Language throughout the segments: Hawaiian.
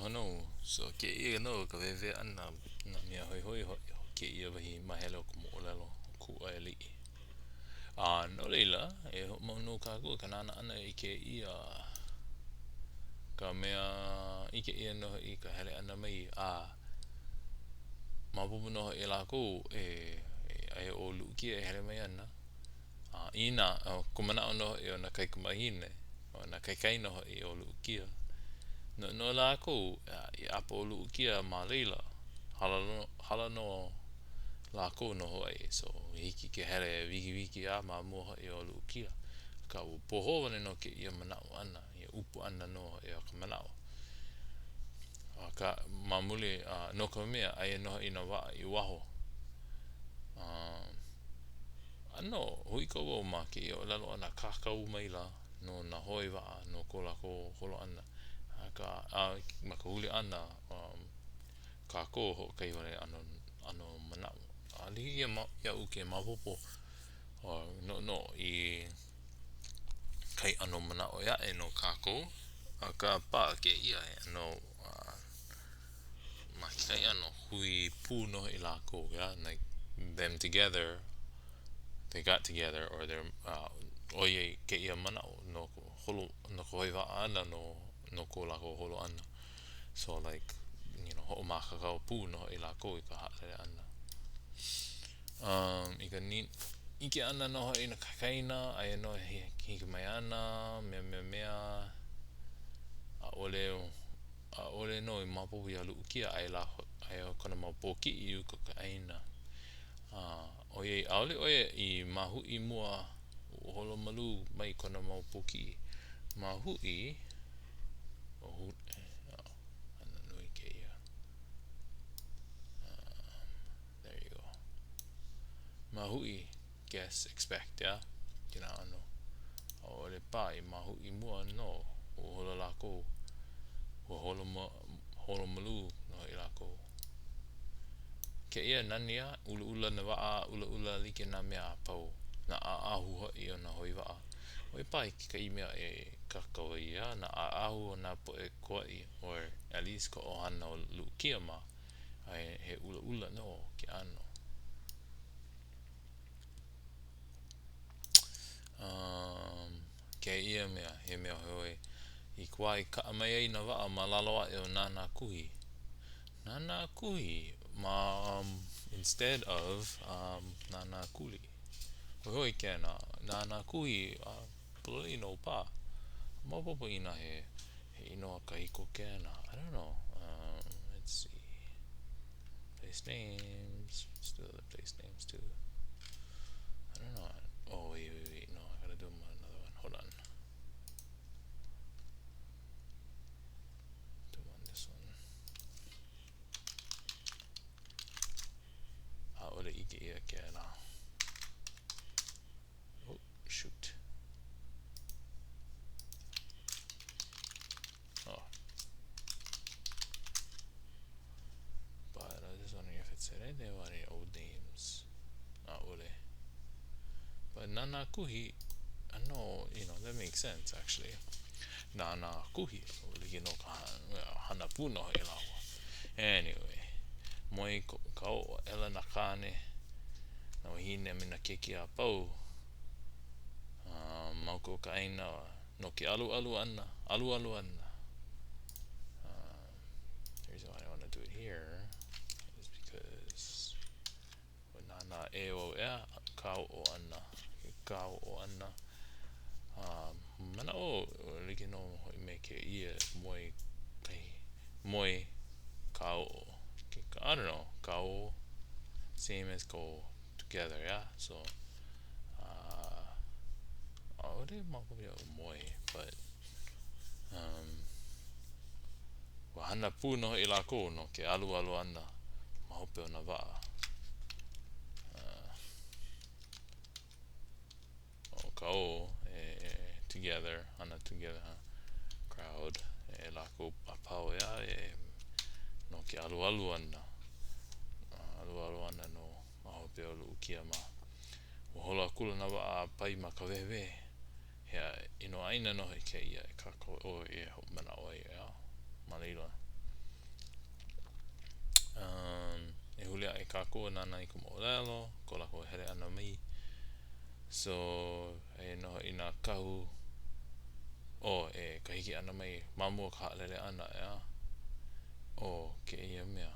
Aloha nō. So, kēia nō ka wehewehe ʻana nā mea hoihoi hoʻi o kēia wahi mahele o ka moʻolelo o Kūʻai Aliʻi. A no laila, e hoʻomau nō kākou i ka nānā ʻana i kēia ka mea ʻike ʻia nō hoʻi ka hele ʻana mai a maopopo nō hoʻi iā lākou e aia ʻo Luʻukia e hele mai ana. A inā, ʻo ka manaʻo nō hoʻi o nā kaikamāhine, o nā kaikaina hoʻi o Luʻukia, noʻonoʻo lākou i ʻapo ʻo Luʻukia ma laila, hala nō, hala nō lākou noho ai, so hiki ke hele wikiwiki a ma mua hoʻi o Luʻukia. Akā, ua pohō wale nō kēia manaʻo ʻana, ia ʻupu ʻana nō hoʻi o ka manaʻo. Akā, ma muli, no ka mea, aia nō hoʻi nā waʻa i waho. ʻAno huikau wau ma kēia ʻōlelo ʻana kākau maila no nā hoe waʻa no ko lākou holo ʻana. Akā, a ma ka huli ʻana, um, kākou hoʻokahi wale ʻano, ʻano manaʻo. ʻAʻole hiki iaʻu ke maopopo uh, noʻonoʻo i kahi ʻano manaʻo ʻē aʻe no kākou, akā paʻa kēia he ʻano uh, ma kekahi ʻano hui pū nō hoʻi lākou, yeah, like them together, they got together or they're uh, ʻoiai kēia manaʻo no ka holo, no ka hoe waʻa ʻana no, no ko lākou holo ʻana. So like, you know, hoʻomākaukau pū nō hoʻi lākou i ka haʻalele ʻana. Um, i ka ni, ʻike ʻana nō hoʻi i nā kaikaina, aia nō e hiki mai ana, mea, mea, mea, ʻaʻole ʻAʻole nō i maopopo iā Luʻukia aia lā aia kona mau pōkiʻi i uka o ka ʻāina. A ʻoiai ʻaʻole ʻo ia i mahuʻi mua ua holo malū mai kona mau pōkiʻi. Mahuʻi, oh, hana nui kēia. Um, there you go. Mahuʻi. Guess, expect, yeah? Kēlā ʻano. ʻAʻole pā i mahuʻi mua nō, ua holo lākou, ua holo, holo malū nō hoʻi lākou. Kēia nani a, ʻulaʻula nā waʻa, ʻulaʻula like nā mea a pau, nā ʻaʻahu hoʻi o nā hoe waʻa. ʻO ia paha kekahi mea e kākau ai, yeah, nā ʻaʻahu o nā poʻe Kauaʻi, or at least ka ʻohana o Luʻukia mā, a he ʻulaʻula nō ke ʻano. Um, kēia mea, he mea hoihoi, i ka wā i kaʻa mai ai nā waʻa ma lalo aʻe o Nānākuhi. Nānākuhi ma um, instead of um, Nānākuli. Hoihoi kēnā, Nānākuhi, uh, pololei nō pā. Maopopo inā he, he inoa kahiko kēnā. I don't know. Um, let's see. Place names. Let's do other place names too. I don't know. Oh, wait, wait, wait. No, I gotta do another one. Hold on. Do on this one. ʻAʻole ʻike ʻia kēlā. Oh, shoot. Oh. But I was just wondering if it said anything about any old names. ʻAʻole. But Nānākuhi, I know, you know, that makes sense actually. Nānākuhi, like no ka hana pū nō hoʻi lāua. Anyway, moe kauoʻo aʻela nā kāne, nā wāhine a me nā keiki a pau uh, ma uka o ka ʻāina no ke alualu ʻana, alualu ʻana. Uh, the reason why I want to do it here is because ua nānā ʻē wau ʻeā, kauoʻo ʻana, ke kauoʻo ʻana. Uh, manaʻo like nō hoʻi me kēia moe kahi, moe kauoʻo. I don't know, kau, same as go together, yeah? So, uh, ʻaʻole maopopo iaʻu moe, but, um, ua hana pū nō hoʻi lākou no ke alualu ʻana ma hope o nā waʻa. Uh, ʻo ka ʻo, e, e, together, hana together, ha, crowd, e lākou a pau, ʻeā, e, no ke alualu ʻana, alualu ʻana no ma hope o Luʻukia mā. Ua holo akula nā waʻa a pae ma Kawehewehe. He inoa ʻāina nō hoʻi kēia e kākou ʻo e hoʻomanaʻo ai, ʻeā, ma laila. kākou e nānā i ka moʻolelo, ko lākou hele ʻana mai. So, aia nō hoʻi nā kahu o e ka hiki ʻana mai ma mua o ka haʻalele ʻana, ʻeā? ʻO kēia mea,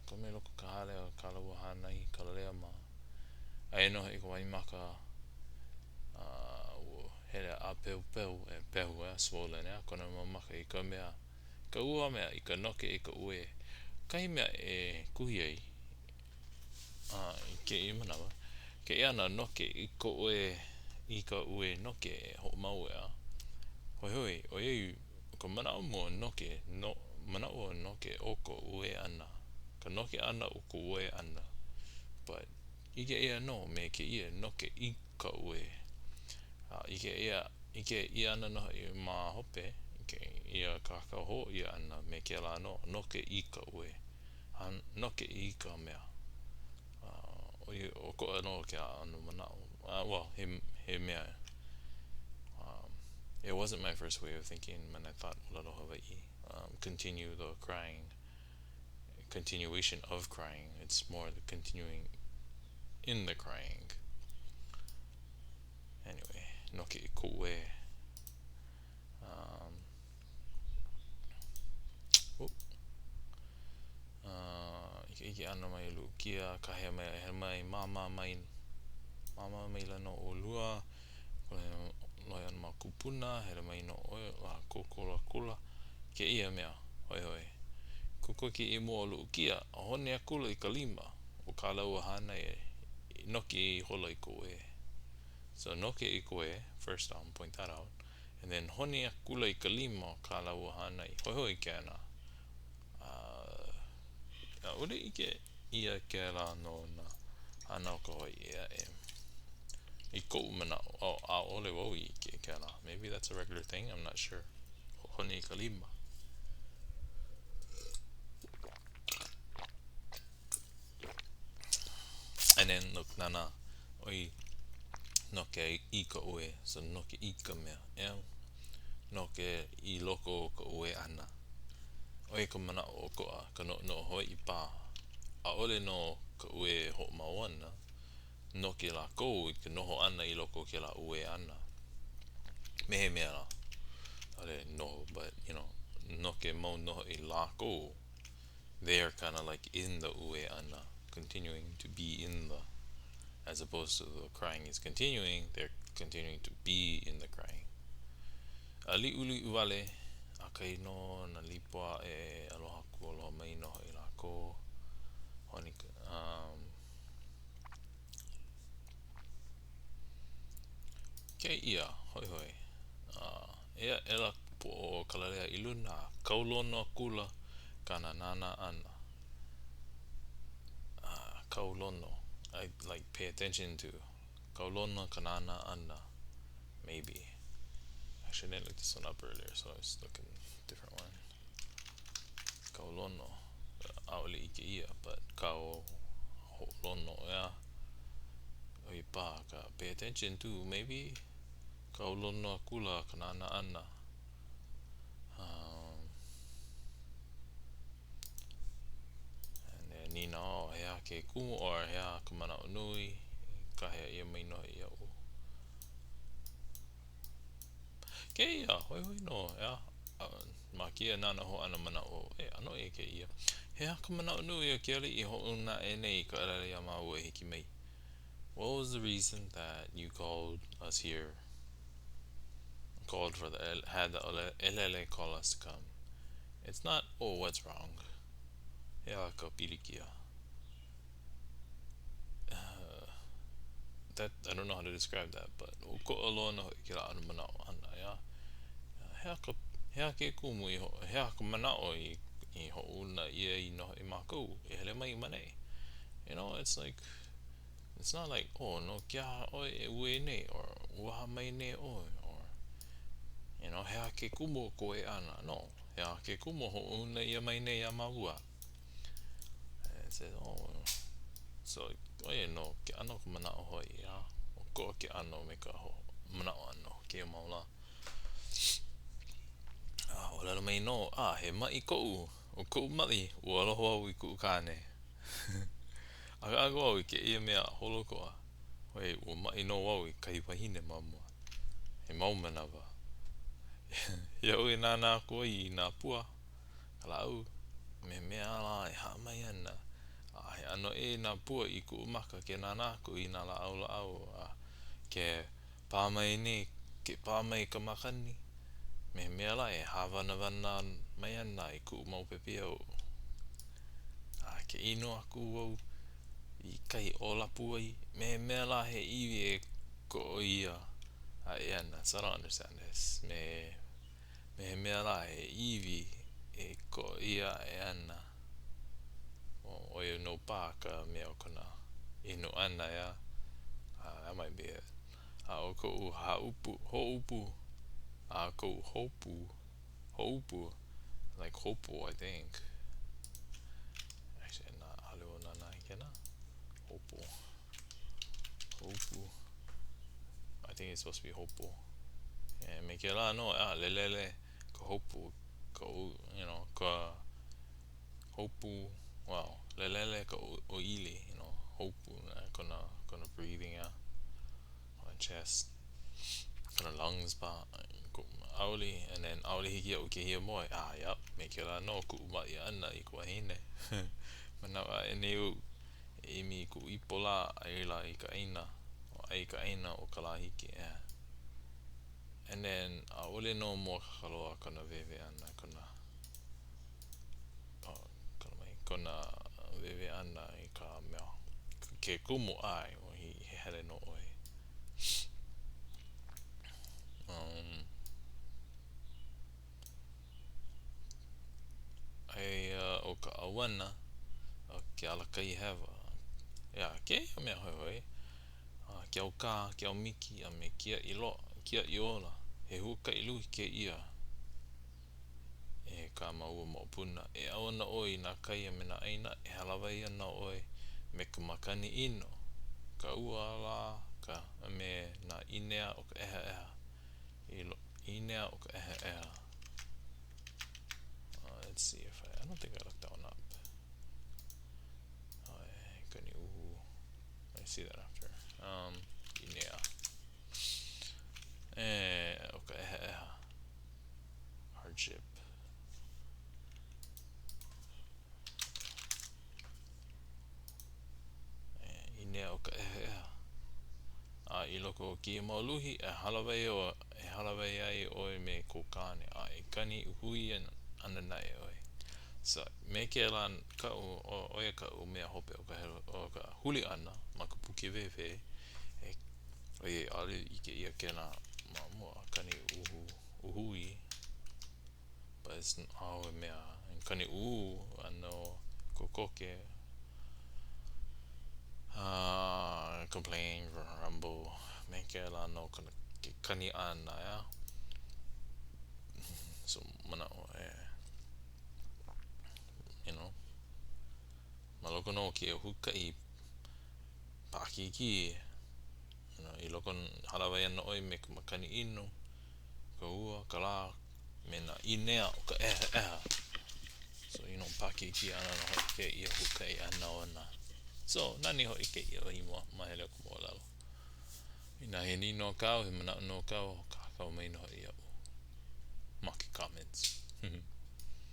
ka mea i loko o ka hale o kā lāua hānai, Kalalea mā. Aia nō hoʻi ka waimaka a ua hele a pehupehū, e pehu, ʻeā, swollen, ʻeā, kona mau maka i ka mea, ka ua mea i ka noke i ka uē. Kahi mea e kuhi ai a i kēia manawa, kēia ʻana noke i ka uē, i ka uē noke e hoʻomau ʻeā. Hoihoi, ʻoiai ʻo ka manaʻo mua noke, no, manaʻo noke o ka uē ʻana, ka noke ʻana o ka uē ʻana. But, ʻike ʻia nō me kēia noke i ka uē. A ʻike ʻia, ʻike ʻia ana nō hoʻi ma hope, kēia kākau hou ʻia ʻana me kēlā nō, noke i ka uē. A noke i ka mea. ʻOiai, ʻokoʻa nō ke ʻano manaʻo. Well, he, he mea, um, it wasn't my first way of thinking when I thought ʻōlelo Hawaiʻi. Um, continue the crying, continuation of crying. It's more the continuing in the crying. Anyway, noke i ka uē. Um, oh. Uh, i ka hiki ʻana mai o Luʻukia, kāhea mai e hele mai, māmā mai, māmā maila nō ʻolua, lohe ʻana mau kūpuna, hele mai nō ʻoe, a kūkulu akula kēia mea, hoihoi. Kokoke i mua o Luʻukia, a honi akula i ka lima o kā lāua hānai e noke ihola i ka uē. So noke i ka uē, first I'll point that out, and then honi akula i ka lima o kā lāua hānai. Hoihoi kēnā. ʻAʻole ʻike ʻia kēlā no nā hana o ka Hawaiʻi ʻē aʻe. I koʻu manaʻo, oh, ʻaʻole wau i ʻike i kēlā. Maybe that's a regular thing, I'm not sure. Honi i ka lima. And then, look, nānā, ʻoi noke i ka uē, so noke i ka mea, yeah? Noke i loko o ka uē ʻana. ʻO ia ka manaʻo ʻokoʻa, ka noʻonoʻo Hawaiʻi paha. ʻAʻole nō ka uē e hoʻomau ana, noke lākou i ka noho ʻana i loko o kēlā uē ʻana. Me he mea lā, ʻaʻole noho, but, you know, noke mau nō hoʻi lākou. They are kinda like in the uē ʻana, continuing to be in the, as opposed to the crying is continuing, they're continuing to be in the crying. A liʻuliʻu wale, ʻakahi nō nā lipo aʻe e aloha aku aloha mai nō hoʻi lākou. Honi ka, um, kēia, hoihoi. Uh, ea aʻela ka poʻo o Kalalea i luna, a kaulono akula kāna nānā ʻana. Uh, kaulono, I like pay attention to. Kaulono ka nānā ʻana. Maybe. Actually, I didn't look this one up earlier, so I was looking different one. Kaulono. ʻAʻole ʻike ʻia, but kau hoʻolono, yeah. ʻO ia paha ka pay attention to, maybe. Kaulono akula ka nānā ʻana. Um, and then nīnau, he aha ke kumu or he aha ka manaʻo nui, kāhea ʻia mai nō iaʻu. Kēia, hoihoi nō, ʻeā? Ma kēia nānā hou ʻana manaʻo, e, ʻano ʻē kēia. He aha ka manaʻo nui o ke aliʻi i hoʻouna aʻe nei i ka ʻelele iā māua e hiki mai? What was the reason that you called us here? Called for the, had the ʻelele call us to come? It's not, oh, what's wrong? He aha ka pilikia? that, I don't know how to describe that, but ʻokoʻa loa nō hoʻi kēlā ʻano manaʻo ʻana, ʻeā? He aha ka, he aha ke kumu i ho, he aha ka manaʻo i, i hoʻouna ʻia ai nō hoʻi mākou e hele mai ma neʻi? You know, it's like, it's not like, oh, no ke aha ʻoe e uē nei, or ua aha mai nei ʻoe, or, you know, he aha ke kumu o kou uē ʻana? No, he aha ke kumu o hoʻouna ʻia mai nei iā māua? And it says, oh, so, ʻo ia nō ke ʻano o ka manaʻo hoʻi, ʻeā, ʻokoʻa ke ʻano me ka manaʻo ʻana o kēia mau lā. A ʻōlelo mai nō, a he maʻi koʻu, ʻo koʻu maʻi, ua aloha au i kuʻu kāne. Akāka wau i kēia mea holoʻokoʻa, ʻoiai ua maʻi nō wau i kahi wahine ma mua, he mau manawa. Iaʻu e nānā aku ai i nā pua, ka lāʻau, me he mea lā e haʻa mai ana, a he ʻano ʻē nā pua i kuʻu maka ke nānā aku i nā lāʻau lāʻau a ke pā mai nei, ke pā mai ka makani, me he mea lā e hāwanawana mai ana i kuʻu mau pepeiao. A ke inu aku wau i kahi ʻōlapu wai, me he mea lā he iwi e koʻoia aʻe ana. So I don't understand this. Me, me he mea lā he iwi e koʻoia aʻe ana. ʻO ia nō paha ka mea o kona inu ʻana, ʻeā? Uh, that might be it. A ʻo koʻu hāʻupu, hōʻupu, a koʻu hopu, Houpu, like hopo, I think. Actually, na, ʻaʻole wau nānā i kēlā. Hopo. Hopu. I think it's supposed to be hopo. Yeah, me kēlā nō, ah, lelele ka hopu, ka, you know, ka hopu, wow, lelele ka ʻōʻili, you know, hopu, kona, kona breathing, yeah. Kona chest, kona lungs paha, ʻaʻole, and then ʻaʻole hiki iaʻu ke hiamoe, ah, yup, me kēlā nō kuʻu maʻi ʻana i ka wahine. Manaʻo aʻe nei au e ʻimi i kuʻu ipo lā, aia lā i ka ʻāina, aia i ka ʻāina o Kalāhiki, yeah. And then, ʻaʻole nō mōakāka loa kona wēwē ʻana, kona, oh, kona mai, kona wēwē ʻana i ka mea, ke kumu, ʻae, he hele nō ʻoe. Um, aia ʻo ka ʻauana o ke alakaʻi hewa. Yeah, kēia mea hoihoi. Uh, ke aukā, ke aumiki, a me kiaʻi loa, kiaʻi ola. He huakaʻi luhi kēia. E kā māua moʻopuna, e ʻau ana ʻoe i nā kai a me nā ʻāina, e hālāwai ana ʻoe me ka makani ʻino, ka ua lā, ka, a me nā ʻīnea o ka ʻehaʻeha. I lo, ʻīnea o ka ʻehaʻeha. Uh, let's see if I, I don't think I looked that one up. Oh, kaniʻuhū. Let me see that after. Um, ʻīnea. E, o ka ʻehaʻeha. Hardship. ʻĪnea o ka ʻehaʻeha. A i loko o kēia mau luhi, e hālāwai e hālāwai ai ʻoe me kou kāne, a e kani hui ana naʻe ʻoe. So, me kēlā kaʻu, ʻo ia kaʻu mea hope o ka, o ka huli ʻana ma ka puke wēwē, e, ʻoiai ʻaʻole ʻike ʻia kēlā ma mua, kani uhu, uhui, but it's ʻaʻohe mea kaniʻuhū ʻano kokoke uh, complain, grumble, me kēlā nō kona ke kani ʻana, ʻeā? So, manaʻo e, you know, ma loko nō o kēia huakaʻi paʻakikī, you know, i loko, hālāwai ana ʻoe me ka makani ʻino, ka ua, ka lā, me nā ʻīnea o ka ʻehaʻeha. So, you know, paʻakikī ana nō hoʻi kēia huakaʻi ʻana ona. So, nani hoʻi kēia wahi māhele o ka moʻolelo. Inā he nīnau kāu, he manaʻo nō kāu, kākau mai nō hoʻi iaʻu ma ke comments.